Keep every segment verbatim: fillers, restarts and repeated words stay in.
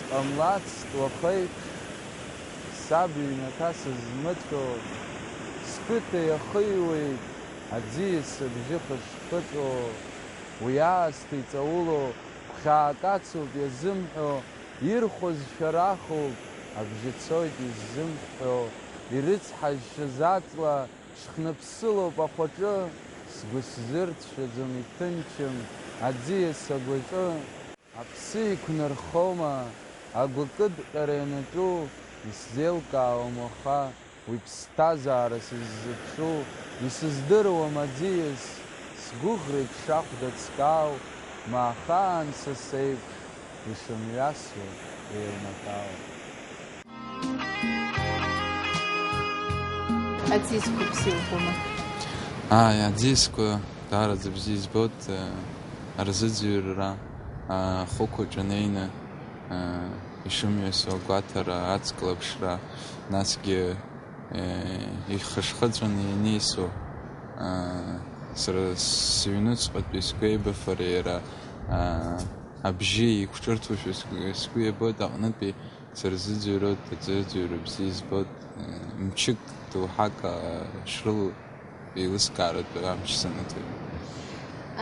Ҟамлацт уахеиԥш, саб иҩнаҭа сызмыцәо, сқыҭа иахыҩуеит аӡиас абжьы хышхыҵәо, уи аасҭа иҵауло, ԥхьаак ацуп иазымҳәо, ирхәыз шәарахуп, абжьы цоит иззымҳәҳәо, ирыцҳажьшьаз аҵла шьхныԥсылоуп ахәаҿы, сгәы сзырцәшәаӡом, иҭынчым аӡиас агәаҿы. Аԥсы иқәнархома агәыкыдҟьара ианаҿу, исзеилкаауам уаха уи ԥсҭазаара сыззыԥшу, исыздыруам аӡиас, сгәыӷра иҽшахәда ҵкаау, ма ахаан са сеиԥш ишымҩасуа еилнатәаау. Аӡиасқәа бзиа убома? Ааи, аӡиасқәа даараӡа бзиа избоит, э, арзыӡырҩра, э, ахықәаҿ анеины, э, ишымҩасуа агәаҭара, аҵклаԥшра, насгьы, э, ихышхыҵәаны ианеисуа, э, сара сыҩнуҵҟатәи сгәеибафара иара, э, абжьы еиқәҿырҭуашәа сгәы, сгәы иабоит аҟнытәи. Сырзыӡырҩроит, аӡыӡырҩра бзиа избоит, э, мчык доуҳак, э, шрылоу еилыскааратәы амч саныҭоит.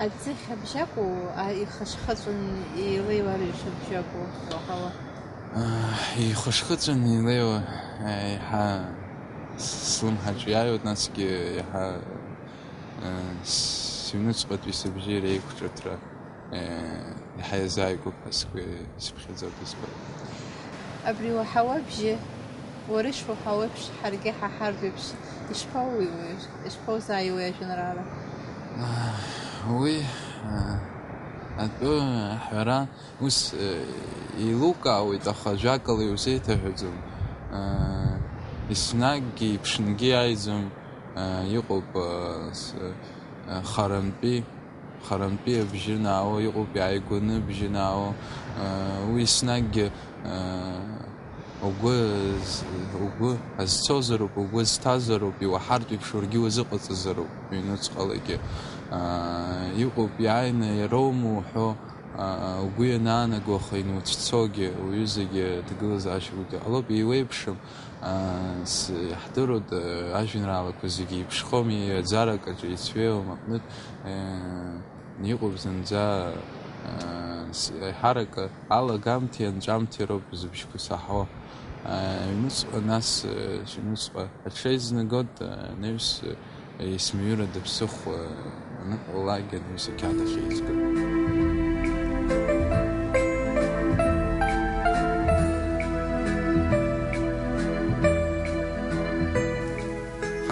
Аӡыхь абжьакәу, а, ихышхыҵәан еилеиуа арҩаш абжьакәу уаҳауа? Э, ихышхыҵәан еилеиуа, э, еиҳа с-, слымҳаҿ иааиуеит, насгьы еиҳа, э, сыҩнуҵҟатәи сыбжьы реиқәҿырҭра. Еи, иаҳа иазааигәоуп ҳәа сгәы исыԥхьаӡоит избоит. Абри уаҳауа абжьы, уара ишуаҳауа еиԥш, ҳаргьы ҳаҳартә еиԥш, ишԥауҩуеи, ишԥаузааиуеи ажәеинраала? Уи, а, атәы аҳәара ус, е, еилукаауеит, аха ажәакала иузеиҭаҳәаӡом. А, еснагьгьы иԥшнгьы иааиӡом, а, иҟоуп, а, с-, а, харантәи. Харантәи абжьы наауа, иҟоуп иааигәаны абжьы наауа, уи еснагьгьы, угәы з-, угәы азцозароуп, угәы зҭазароуп, иуаҳартә еиԥш уаргьы уазыҟаҵазароуп, ҩнуҵҟалагьы. Иҟоуп иааины иароума уҳәо, угәы ианаанаго, аха инуцәцогьы, уҩызагьы аҭагылазаашьа угәы ҟалоуп, еиуеиԥшым. Аа, с-, иаҳдыруеит, э, ажәеинраалақәа зегьы еиԥшхом, иаӡарак аҿы ицәеиуам аҟнытә, э, иҟоуп зынӡа, э, с-, аиҳарак алагамҭеи анҵәамҭеи роуп зыбжьқәа саҳауа. Э, аҩныҵҟа нас, э, сыҩныҵҟа аҽеизнагоит, э, анаҩс, э, Есмиура дыԥсыхәа аныҟалалакгьы анаҩс ақьаад ахьеизго.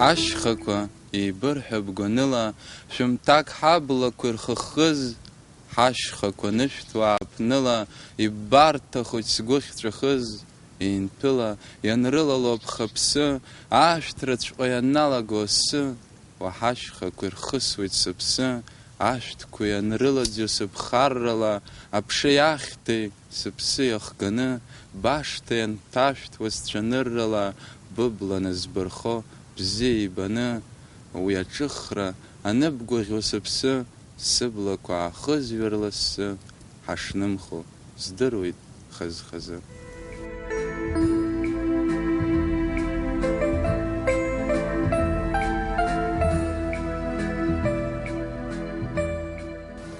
Ҳашьхақәа еибырҳәап гәаныла, шәымҭак ҳаблақәа ирхыххыз, ҳашьхақәа нышәҭуа ааԥныла, иббарҭахоит сгәы ахьҵәахыз. Еинҭәыла ианрылало аԥхаԥсы, ашәҭраҵәҟьа ианалаго асы, уаҳа ашьхақәа ирхысуеит сыԥсы, ашәҭқәа ианрылаӡҩо сыԥхаррала, аԥшеи ахьҭеи сыԥсы иахганы, башҭа ианҭашәҭуа сцәаныррала, быбла назбырхо бзиа ибаны, уи аҿыхра аныбгәаӷьуа сыԥсы, сыблақәа аахызҩар лассы, ҳашнымхо здыруеит хаз-хазы.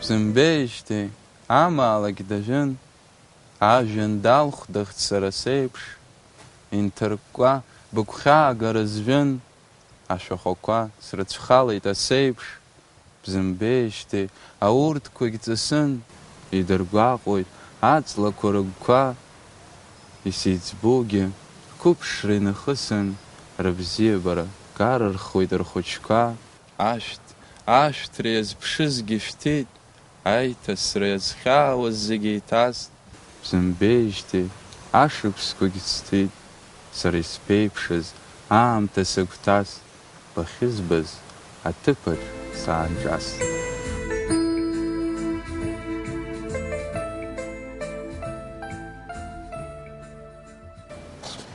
Бзымбеижьҭеи амаалықь дажәын, ажәҩан далхәдахт сара сеиԥш, инҭыркәкәа быгәхьаагара зжәын, ашәахәақәа срыцәхалеит асеиԥш, бзымбеижьҭеи аурҭқәагь ҵысын, идыргәаҟуеит аҵлақәа рыгәқәа, исеиҵбугьы рқәыԥшра инахысын, рыбзиабара карырхуеит рхәыҷқәа. Ашәҭ, ашәҭра иазԥшызгьы шәҭит, аиҭасра иазхьаауаз зегьы еиҭаст. Бзымбеижьҭеи ашықәсқәагь ҵҭит, сара исԥеиԥшыз аамҭа сыгәҭаст, бахьызбаз аҭыԥаҿ саанҿаст.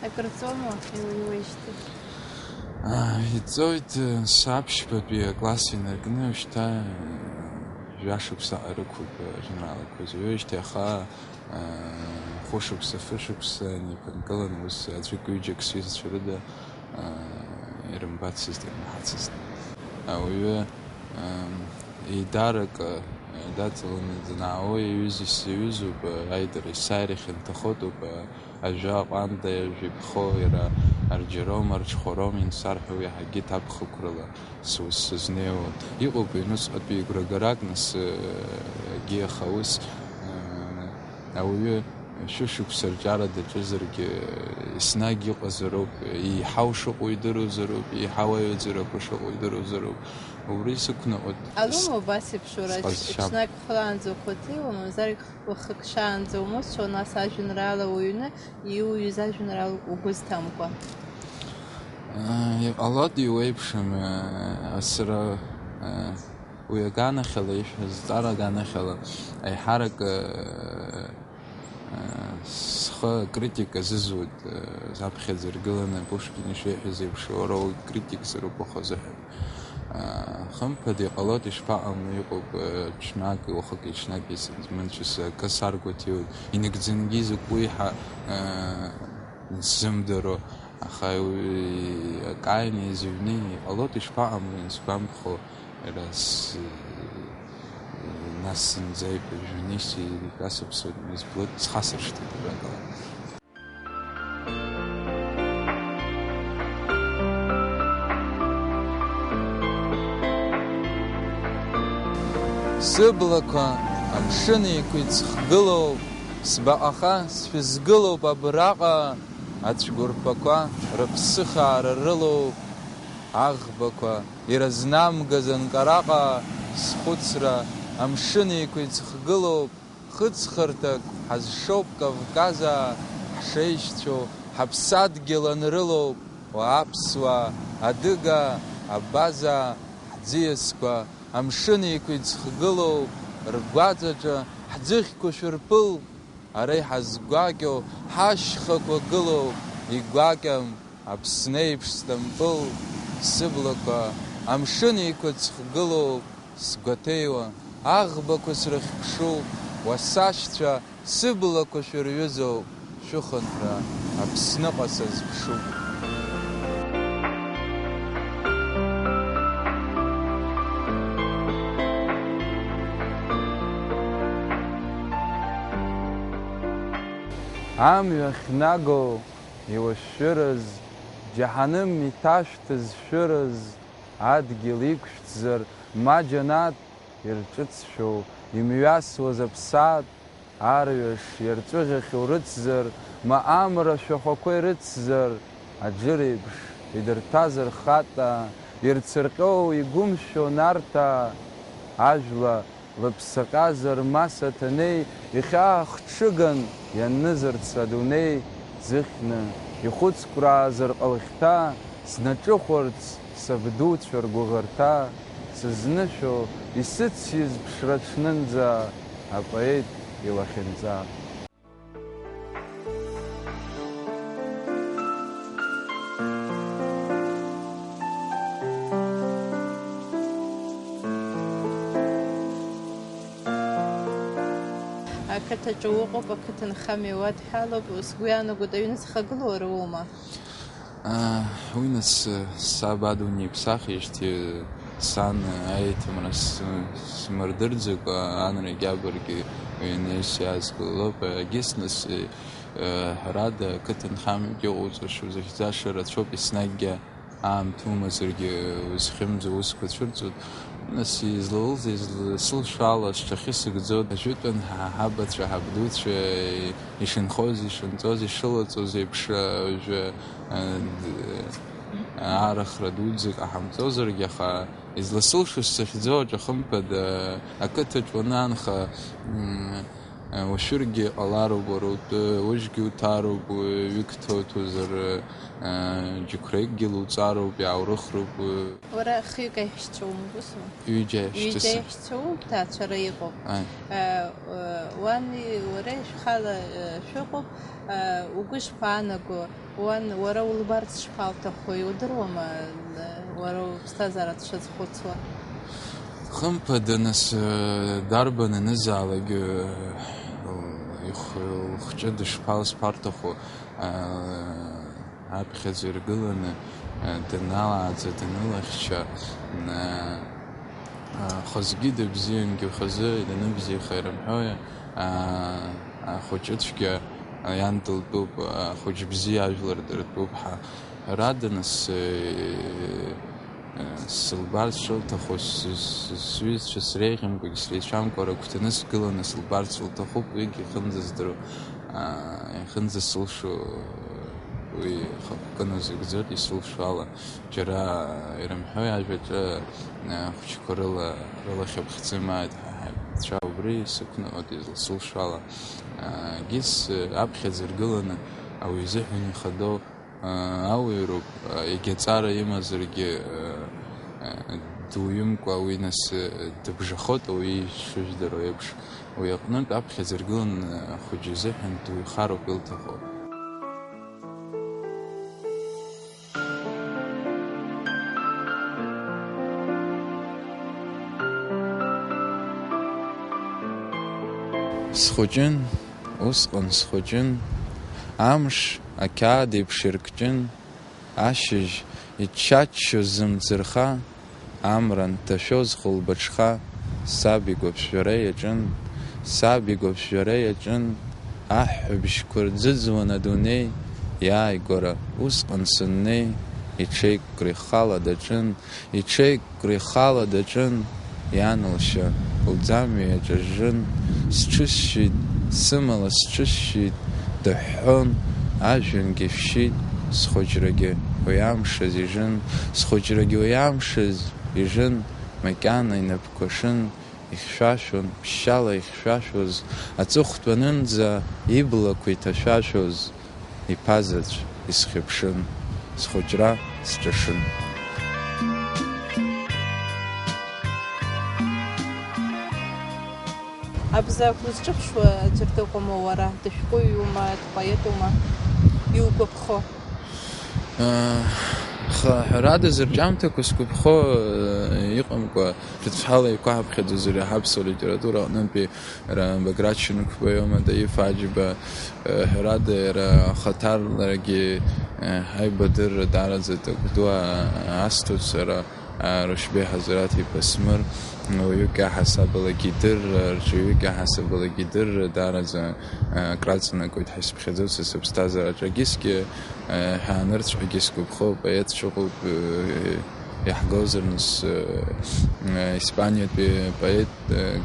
Акыр ҵуама иуҩуеижьҭеи? Аа, иҵоит, э, саԥшьбатәи акласс инаркны, шьҭа, э, Жәашықәсаҟа ирықәуп, э, ажәеинраалақәа зҩуеижьҭеи аха, э, хәышықәса, фышықәса неиԥынкылан, ус аӡәык-ҩыџьак сҩызцәа рыда, э, ирымбацызт, ирымҳацызт. Ауаҩы, э, еидарак, э, даҵаланы данаауа, иҩыза исзаҩызоуп, э, аидара есааира ихьанҭахотоуп, э, Ажәа аҟәанда, ажәа иԥхоу иара арџьаром, арҽхәаром, иансарҳәо иаҳагьы ҭакәхақәрала сус сызнеиуа. Иҟоуп ҩнуҵҟатәи гәрагарак, нас, э, егьи аха ус, э, ауаҩы шәышықәса рҿиара даҿызаргьы, еснагь иҟазароуп, еиҳау шыҟоу идыруазароуп, еиҳау аҩаӡарақәа шыҟоу идыруазароуп. Убри сықәныҟәоит. Алума убас еиԥш уара, сҟазшьам. Ҽнак хәлаанӡа ухәыҭиуа, мамзаргь Уахык шаанӡа умыцәо, нас ажәеинраала уҩны, иуҩыз ажәеинраала угәы зҭамкәа. Иҟалоит, иуеиԥшым, сара, уи аганахьала ишәҳәаз, зҵаара аганахьала, аиҳарак, схы акритика азызуеит, заԥхьаӡа иргыланы Пушкин ишиҳәаз еиԥш, уара укритик, сара укәаха азыҳәан. Хымԥада, иҟалоит, ишԥаҟам, иҟоуп, ҽнак, уахыки-ҽнаки сынтәа мынцәас акы саргәаҭеиуеит, инагӡангьы изакәу еиҳа сзымдыруа, аха уи акаин изыҩны, иҟалоит, ишԥаҟам, сгәамԥхо, иара с-, нас зынӡа ибыжәны исикасыԥсоит, избоит, схасыршҭит, ажәакала. Сыблақәа амшын еиқәа иҵхгылоуп, сбаҟаха сшәызгылоуп абраҟа, ацәқәырԥақәа рыԥсыхаара рылоуп, аӷбақәа иразнамгаз анкараҟа, схәыцра амшын еиқәа иҵхгылоуп. Хыҵхырҭак ҳазшоуп Кавказаа, ҳшеишьцәоу ҳаԥсадгьыл анрылоуп, уа аԥсуаа, адыгаа, абазаа, ҳӡиасқәа амшын еиқәа иӡхгылоуп, ргәаҵаҿы ҳӡыхьқәа шәырԥыл, ара иҳазгәакьоу ҳашьхақәа гылоуп, игәакьам Аԥсны еиԥш стампыл, сыблақәа амшын еиқәыцхгылоуп, сгәаҭеиуа аӷбақәа срыхьԥшуп, уа сашьцәа, сыблақәа шәырҩызоуп, шәыхынҳәра Аԥсныҟа сазԥшуп. Амҩа ахьнагоу Иуашәшәырыз, џьаҳаным иҭашәҭыз шәырыз, адгьыл иқәшәҵзар, ма џьанаҭ ирҿыҵшәоу, имҩасуаз аԥсаатә арҩаш иарҵәыӷьахьоу рыцзар, ма амра шәахәақәа ирыцзар, аџыр еиԥш идырҭазар хатаа, ирцырҟьоу игәымшәо нарҭаа, ажәла Лыԥсы ҟьазар, ма Саҭанеи ихьаа хҽыган ианнызарц адунеи ӡыхьны, ихәыцкәраазар ҟалхьҭа, снаҿыхәарц сабдуцәа ргәыӷырҭа, сызнышәо, исыциз ԥшра ҽнынӡа апоет илахьынҵа. Ақыҭаҿы уҟоуп, ақыҭанхамҩа уадҳәалоуп, сгәы иаанагоит, аҩны зхагылоу уара уоума? Уи нас, саб адунеи иԥсахижьҭеи, сан аиҭымра с-, смырдырӡакәа, анра гьабыргьы уи анаҩс иаазгылоуп. Егьыс нас, ҳәарада, ақыҭанхамҩагьы ыҟоуҵаша, узыхьӡаша рацәоуп, еснагьгьы аамҭа умазаргьы узхьымӡо аусқәа цәырҵуеит. Нас излалыз, изла-, сылшо ала сҽахьысыгӡо, ажәытәан ҳа-, ҳабацәа, ҳабдуцәа ишынхоз, ишынҵәоз, ишылаҵоз еиԥш, уажәы, д-, арахра дуӡӡак ҟаҳамҵозаргьы, аха изласылшо сзыхьӡо аҿахымԥада, ақыҭаҿ уанаанха, м, уашәыргьы ҟалароуп уара утәы, уажәгьы уҭароуп, ҩык ҭоуҭозар, џьықәреикгьы луҵароуп, иааурыхроуп. Уара хҩык аиҳәшьцәа умоуп, усу? Ҩыџьа аиҳәшьцәа Ҩыџьа сымоуп. Аиҳәшьцәа уоуп, ҭаацәара иҟоуп. Аи. Э, э, уани уареи шәхала, э, шәыҟоуп, э, угәы ишԥаанаго? Уан, уара улбарц шԥалҭаху, иудыруама, уара уԥсҭазаара дшазхәыцуа? Хымԥада, нас, э, дарбан анызаалак, э, ихә-, лхәҷы дышԥалсԥарҭаху, э, аԥхьаӡа иргыланы, э, даналааӡа, данылахьча, э, э, хазгьы дыбзиангьы хазы даныбзиаха ирымҳәои, э, ахәыҷы цәгьа, э, иан дылтәуп, э, ахәыҷ бзиа ажәлар дыртәуп ҳәа. Ҳәарада, нас, э, Сылбарц шылҭаху, с-, с-, сҩызцәа среиӷьымкәагь среицәамкәа рыгәҭаны сгыланы сылбарц лҭахуп, уигь ихынӡаздыруа, аа, ихынӡасылшо, уи хықәкы назыгӡоит, исылшо ала. Џьара ирымҳәои ажәаҿы, аа, ахәыҷқәа рыла, рылахь аԥхӡы мааит ҳәа, ҳаибыҭцәа убри сықәныҟәоит, изылсылшо ала. Егьыс аԥхьаӡа иргыланы ауаҩы изыҳәан ихадоу ауаҩроуп, егьа ҵара имазаргьы, дуаҩымкәа уи нас дыбжахоит, ауаҩы ишыжәдыруа еиԥш. Уи аҟнытә аԥхьаӡа иргылан ахәыҷы изыҳәан дуаҩхароуп илҭаху. Схәыҷын, усҟан схәыҷын, амш ақьаад еиԥш иркҷын, ашьыжь иччаччоз зымӡырха, амра анҭашәоз хәылбыҽха, саб игәаԥжәара иаҿын, саб игәаԥжәара иаҿын, аҳәҳәабжьқәа рӡыӡуан адунеи, иааигәара усҟан сыннеи, иҽеиқәкра ихала даҿын, иҽеиқәкра ихала даҿын, иан лшьа лӡамҩа иаҿажжын, сҽысшьит, сымала сҽысшьит, дыҳәҳәон, ажәҩангьы шәшьит, схәыҷрагьы уи амшаз ижын, схәыҷрагьы уи амшаз ижын, макьана инапқәа шын, ихьшәашәон, ԥшьшьала ихьшәашәоз, аҵыхәтәанынӡа иблақәа иҭашәашәоз. Иԥа заҵә исхьыԥшын, схәыҷра сҿашын. Абзагә, узҿыԥшуа аӡәыр дыҟоума уара? Дышәҟәыҩҩума, дпоетума? Иугәаԥхо? Аха, ҳәарада, зырҿиамҭақәа сгәаԥхо, э, иҟамкәа, ҿыцҳала еиқәаҳаԥхьаӡозар иаҳа аԥсуа литература аҟнытәи Ра-, Баграт Шьынқәба иоума, Таиф Аџьба, э, ҳәарада, иара ахаҭарнакгьы, э, аибадырра даараӡа такә ду, а-, асҭоит сара, а, Рушьбеи Ҳазараҭ-иԥа Смыр, уаҩык иаҳасабалагьы идырра, рҿиаҩык иаҳасабалагьы идырра даараӡа, а, акраҵанакуеит ҳәа исыԥхьаӡоит са сыԥсҭазаараҿы. Егьысгьы, э, ҳәаанырцәҟагьы сгәаԥхо поет шыҟоуп, э, иаҳгозар, нас, э, э, Испаниатәи поет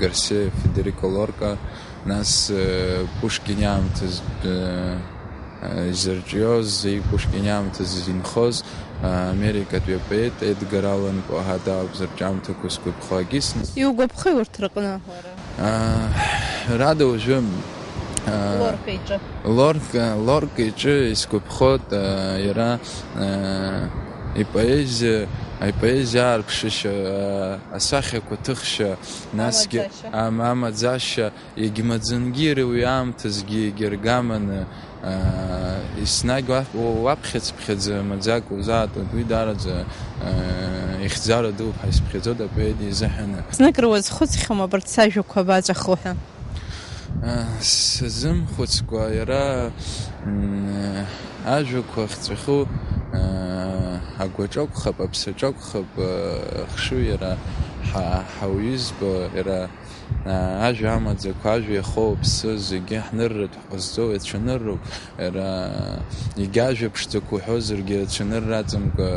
Гарсиа Федерико Лорка, нас, э, Пушкин иаамҭаз, э, э, изырҿиоз, и Пушкин иаамҭаз инхоз, э, Америкатәи апоет Едгар Аллан По ҳәа дауп зырҿиамҭақәа згәаԥхо агьысны. Иугәаԥхеи урҭ рыҟны уара? Э, ҳәарада, уажәы, э, Лорка иҿы. Лорка, Лорка иҿы исгәаԥхоит, э, иара, э, ипоезиа, ипоезиа аарԥшышьа, э, асахьақәа ҭыхшьа, насгьы Амаӡашьа. Ам-, амаӡашьа, егьмаӡангьы иара уи аамҭазгьы егьыргаманы, аа, еснагь уа-, уа-, уаԥхьацыԥхьаӡа маӡак узаатуеит, уи даараӡа, аа, ихьӡара дууп ҳәа исыԥхьаӡоит апоет изыҳәаны. Знык руазхәыцхьоума абарҭ сажәақәа абаҵәаху ҳәа? Аа, сазымхәыцкәа иара, м, ажәақәа ахьҵәахьоу, аа, агәаҿы акәхап, аԥсаҿы акәхап, аа, хшыҩ иара ҳа-, ҳауаҩызба, иара Ажәа амаӡақәа, ажәа иахоу аԥсы зегьы ҳнырратә ҳҟазҵо ацәанырроуп. Ара, егьа ажәа ԥшӡақәа уҳәозаргьы, ацәанырра аҵамкәа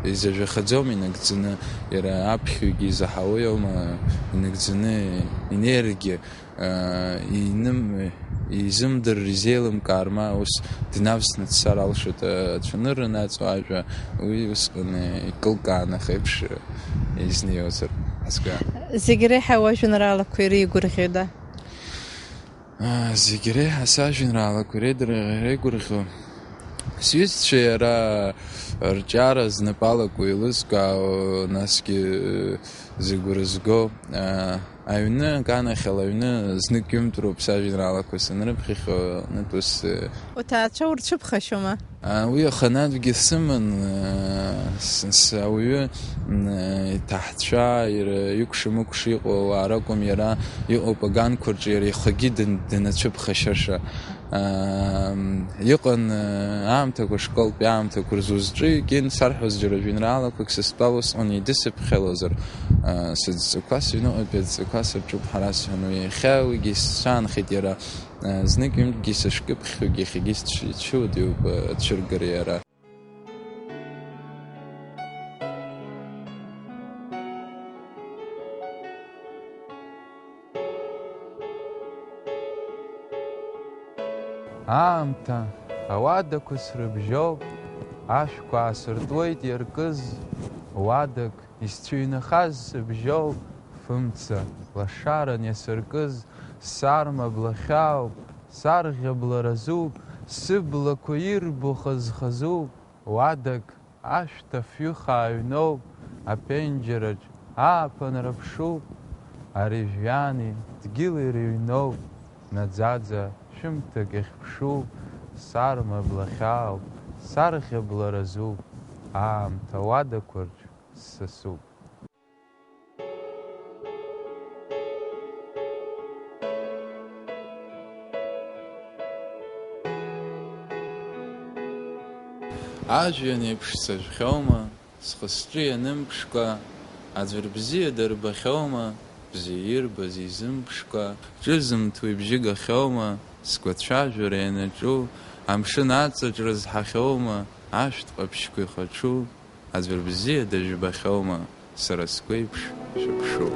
изажәахаӡом инагӡаны, иара аԥхьаҩгьы изаҳауеи аума инагӡаны инеиргьы, а, иным-, изымдырыр, изеилымкаар, ма ус днавсны дцар алшоит, ацәанырра анаҵо ажәа, уи усҟан икылкааны ахеиԥш. Изнеиуазар азгәа. Зегь реиҳа уажәеинраалақәа иреигәырӷьода? Аа, зегь реиҳа сажәеинраалақәа иреидыр-, иреигәырӷьо. Сҩызцәа иара рҿиара знапы алаку еилызкаау, насгьы, Зыгәра зго, аа, аҩны, аганахьала аҩны, знык ҩымтәроуп сажәеинраалақәа санрыԥхьахьоу, аҩнытә ус, э, Уҭаацәа урцәыԥхашьома? Аа, уи аханатәгьы сыман, аа, с-, с-, ауаҩы, м, э, иҭаҳцәа, ира-, икәша-мыкәша иҟоу ауаа ракәым, иара иҟоуп аганқәа рҿы, иара ихагьы дын-, данацәыԥхашьаша. Ам, иҟан, э, аамҭақәа, школтәи аамҭақәа рзы узҿу, егьин, сарҳәоз џьара жәеинраалақәак сызтәалоз, ани дысыԥхьалозар, э, сыдҵақәа, сыҩныҟатәи адҵақәа сырҿуп ҳара сҳәан, уи иахьа уигьы сцәаанхеит иара, э, знык-ҩынтәгьы сышкыԥхьугьы, иахьагьы сцәы-, ицәыуадаҩуп, э, ацәыргара иара. Аамҭа ауадақәа срыбжьоуп, ашәқәа аасыртуеит иаркыз уадак, исцәыҩнахаз сыбжьоуп, фымца лашаран иасыркыз, сарма блахьаауп, сарӷьа бларазуп, сыблақәа ирбо хаз-хазуп. Уадак ашәҭ афҩы хааҩноуп, аԥенџьыраҿ ааԥынра ԥшуп, ари жәҩани дгьыли рыҩноуп, наӡаӡа шәымҭак иахьԥшуп, сарма блахьаауп, сарӷьа бларазуп, аамҭа уадақәа рҿы ссасуп. Ажәҩан еиԥш сажәхьоума, схы-сҿы ианымԥшкәа, аӡәыр бзиа дырбахьоума, бзиа ирбаз изымԥшкәа, ҿызымҭуа ибжьы гахьоума, сгәацәажәара ианаҿу, амшын аҵаҿ рызҳахьоума, ашәҭ ҟаԥшьқәа ихаҿу? Аӡәыр бзиа дыжәбахьоума, сара сгәеиԥш шәыԥшуп.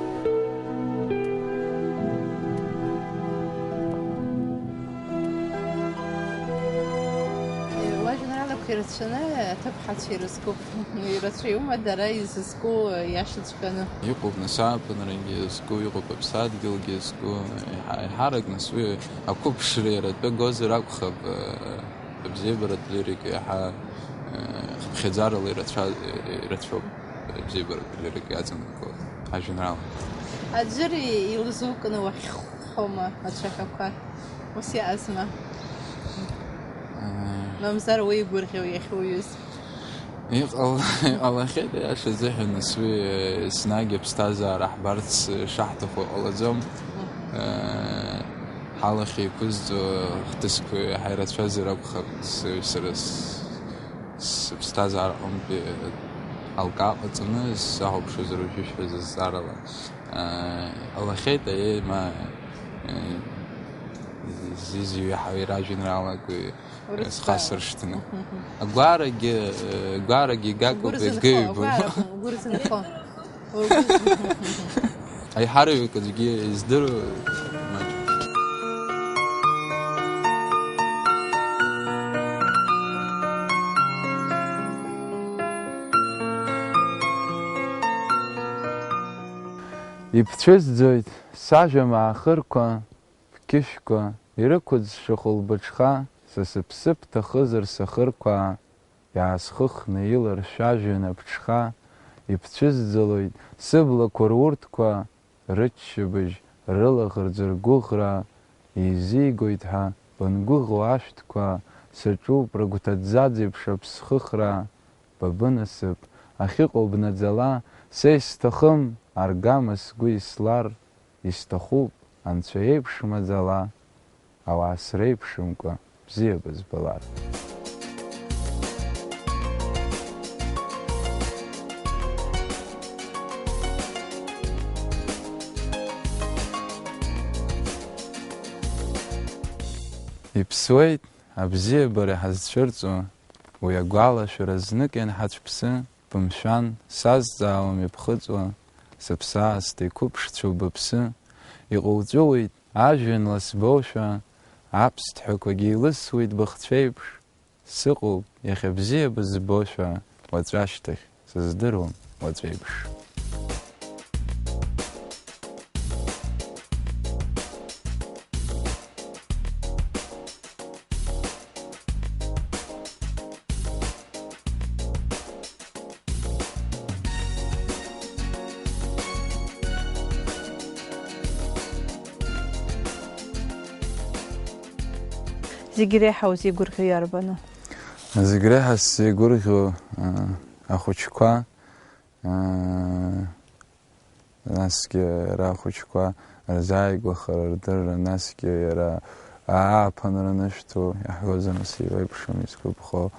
Уажәеинраалақәа ирацәаны аҭыԥҳацәа ирызкуп. Ирацәаҩума дара изызку иашаҵәҟьаны? Иҟоуп нас ааԥынрагьы иазку, иҟоуп аԥсадгьылгьы иазку. Еиҳа-, еиҳарак нас уи ақәыԥшра иара атәы гозар акәхап. Абзиабаратә лирика иаҳа, э, хыԥхьаӡарала ирацәа-, ирацәоуп, абзиабаратә лирика иаҵанакуа ажәеинраала. Аӡәыр илзукны уахьхәхома ацәаҳәақәа? Ус иаазма? Э. Мамзар уеигәырӷьо иахьуҩыз? Иҟал-, иҟалахьеит, аиаша азыҳәан, нас уи, э, еснагь аԥсҭазаара ҳбарц, э, шаҳҭаху ҟалаӡом. Э, ҳалахь еиқәызҵо хҭысқәа иаҳа ирацәазар акәхап, с-, сара с-, сыԥсҭазаараҟынтәи алкаа ҟаҵаны сахәаԥшуазар уажәы шәҳәаз азҵаарала. Э, иҟалахьеит, аиеи, ма, э, зизҩы ҳаҩра ажәеинраалақәеи Урысҵала. Схасыршҭны. Агәарагьы, э, гәарагьы гакуп, Угәы рзынхо, еизгеҩбом. Агәара, угәы рзынхо. Угәы рзынхо. Аиҳараҩык аӡәгьы издыруа маҷуп. Ибцәызӡоит сажәа маахырқәа, бқьышәқәа ирықәыӡ шәыхәылбыҽха, са сыԥсы бҭахызар сахырқәаа, иаасхыхны иларшә ажәҩан аԥҽха, ибцәызӡалоит сыблақәа рурҭқәа, рыччабыжь, рылаӷырӡ, ргәыӷра, еизигоит ҳәа бангәыӷуа ашәҭқәа, саҿуп рыгәҭаӡаӡ еиԥш аԥсхыхра, ба бынасыԥ ахьыҟоу бнаӡала, са исҭахым аргама сгәы ислар, исҭахуп, анцәа иеиԥш маӡала, ауаа среиԥшымкәа бзиа бызбалар. Иԥсуеит абзиабара ҳазцәырҵуа, уи агәалашәара знык ианҳацәԥсы, бымшәан, сазҵаауам иԥхыҵуа, сыԥсаасҭа иқәыԥшцәоу быԥсы, иҟуҵәуеит ажәҩан ласбошәа, аԥсҭҳәақәагьы еилысуеит быхцәеиԥш, сыҟоуп иахьа бзиа бызбошәа, уаҵәашьҭахь сыздыруам уаҵәеиԥш. Зегь реиҳа узеигәырӷьо иарбану? Зегь реиҳа сзеигәырӷьо, а, ахәыҷқәа, а, насгьы иара ахәыҷқәа рзааигәахара, рдырра, насгьы иара ааԥынра анышәҭу, иаҳҳәозар, нас еиуеиԥшым изгәаԥхо,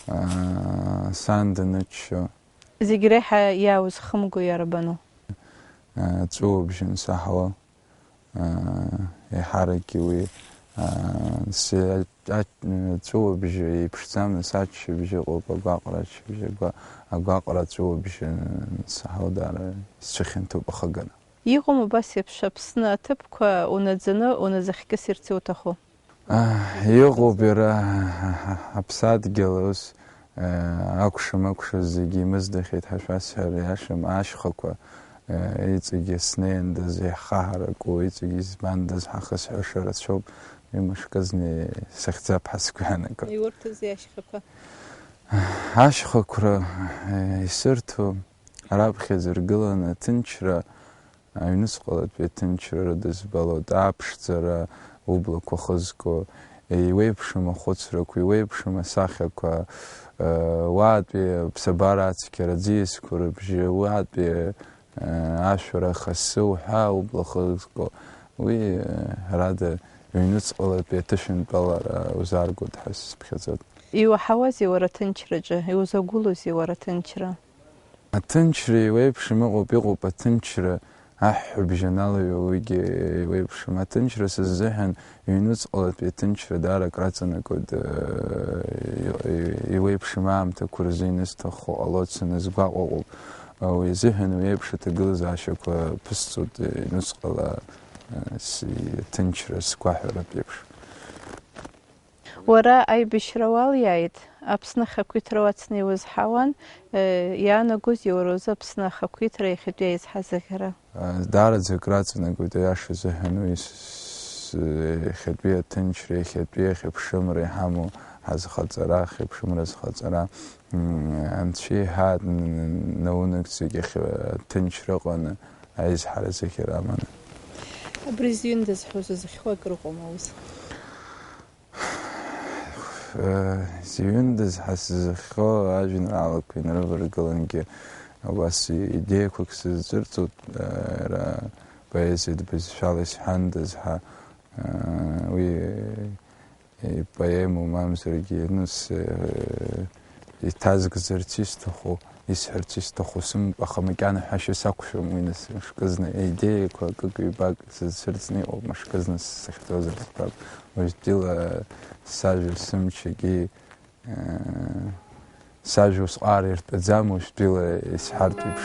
а, сан даныччо. Зегь реиҳа иааузхымго иарбану? А, ҵәыуабжьы ансаҳауа, а, еиҳаракгьы уи, а, си-, а-, а-, ҵәыуабжьы еиԥшӡам, нас аччабжь ыҟоуп, агәаҟра аччабжь, агәа-, агәаҟра ҵәыуабжьы ансаҳауа даара исцәыхьанҭоуп ахыгара. Иҟоума убас еиԥш Аԥсны аҭыԥқәа унаӡаны уназыхькьысырц иуҭаху? Иҟоуп иара, аԥсадгьыл ус, акәшам-акәша зегьы имыздахьеит ҳәа шәасҳәар иашам, ашьхақәа, иҵегьы снеиндаз иаҳхаҳараку, иҵегьы избандаз ҳахысҳәаша рацәоуп, уи мышкызны сыхьӡап ҳәа сгәы иаанагоит. Иурҭозеи ашьхақәа? Ашьхақәра, исырҭо, раԥхьаӡа иргыланы аҭынчра, аҩныҵҟалатәи аҭынчра рыдызбалоит, аԥшӡара, ублақәа хызго, еиуеиԥшым ахәыцрақәа, еиуеиԥшым асахьақәа, уаатәи аԥсабара ацқьара, аӡиасқәа рыбжьы, уаатәи ашәара ахасы уҳәа, убла хызго, уи, ҳәарада, ҩнуҵҟалатәи аҭышәынтәалара узааргоит ҳәа сыԥхьаӡоит. Иуаҳауазеи уара аҭынчраҿы, иузагәылоузеи уара аҭынчра? Аҭынчра еиуеиԥшым ыҟоуп, иҟоуп аҭынчра, аҳәҳәабжь аналаҩуа уигьы еиуеиԥшым. Аҭынчра сыззыҳәан ҩнуҵҟалатәи аҭынчра даара акраҵанакуеит, э, еиуеиԥшым аамҭақәа рзы инысҭаххо ҟалоит, санызгәаҟуа ыҟоуп. Уи азыҳәан уи еиԥш аҭагылазаашьақәа ԥысҵоит, э, ҩнуҵҟала, э, с-, аҭынчра сгәаҳәаратә еиԥш. Уара аибашьра уалиааит, Аԥсны ахақәиҭра уацны иузҳауан, э, иаанагозеи уара узы Аԥсны ахақәиҭра иахьатәи аизҳазыӷьара? Э, даараӡа акраҵанакуеит, аиаша азыҳәан, уи с-, с-, иахьатәи аҭынчра, иахьатәи ахьыԥшымра иҳамоу ҳазхаҵара, ахьыԥшымра азхаҵара, м, Анцәа иҳәаат, н-, н-, наунагӡагь иахьа аҭынчра ыҟаны, аизҳара азыӷьара аманы. Абри зҩындаз ҳәа узызхьуа акыр ыҟоума ус? Зҩындаз ҳәа сзыхьхьоу ажәеинраалақәа инрываргылангьы, убас идеиақәак сызцәырҵуеит, ара поезиатә бызшәала исҳәандаз ҳәа, уи ипоему мамзаргьы, ну, с-, иҭазгӡарц исҭаху, исҳәарц исҭаху сымоуп, аха макьана ҳәашьа сақәшәом уи, нас, мышкызны аидеиақәа акык-ҩбак сызцәырҵны иҟоуп, мышкызны сзыхьӡозар сҳәап. Уажәтәила сажәа сымчагьы, э, сажәа усҟар иртәаӡам, уажәтәила исҳәартә еиԥш.